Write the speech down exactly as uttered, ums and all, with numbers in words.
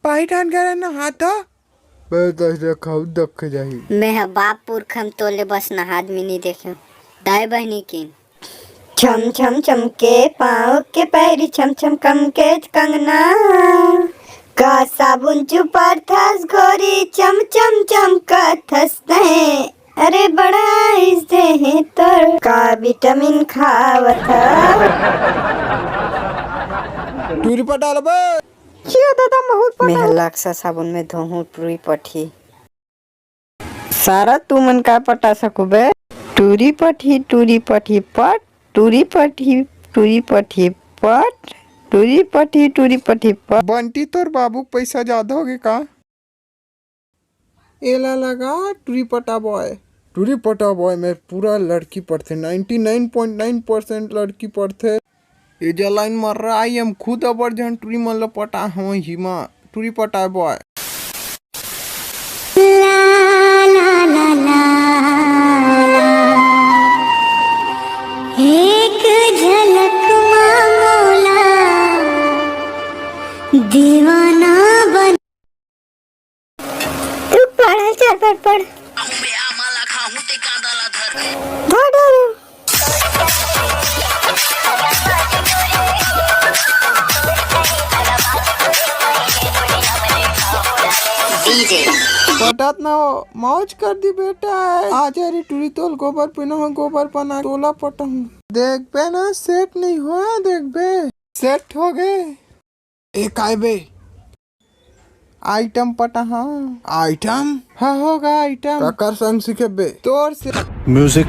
पाही ठान घर नहात हो। मैं तो ऐसे खाऊ दख जाही। मैं ह बाप पुरखम तोले बस नहात भी नहीं देखे। दाई बहिनी की। छम छम चमके पाँव के पैरी, छम छम कमके कंगना। का साबुन चुपरथस गोरी, चम चम चमकथस तैं। अरे बड़ा इस देहे तोर, का विटामिन खावत ह? टूरी पटा लो बे। जियो दादा, महूत पटा। मेंह लक्सा साबुन में धोहूं टूरी पटही। सारा तुमन का पटा सकू बे? टूरी पटही, टूरी पटही पट, टूरी पटही, टूरी पटही पट, टूरी पटही, टूरी पटही पट। बंटी, तोर बाबू के पैसा जादा होगे का? एला लगा टूरी पटा बॉय। टूरी पटा बॉय में पूरा लड़की पढ़थे, ninety nine point nine percent लड़की पढ़थे। ए जा लाइन मार रहा, आई एम खुद अबर झन टूरी मन ल पटा हवं ही माँ। टूरी पटा बॉय। ला, ला, ला, ला, ला। एक झलक मा मोला दीवाना बन। तू पढ़, चल पढ़, पढ़। धर, धर। पटात ना हो, मौज कर दी बेटा। आज अरे टूरी तोल गोबर पीना हो, गोबर पना तोला पटहूं। देख बे ना, सेट नहीं हो, देख बे। सेट हो गए। ए काय बे? आइटम पटा हाँ। आइटम? हाँ होगा आइटम। काकर संग सीखे बे? तोर से। Music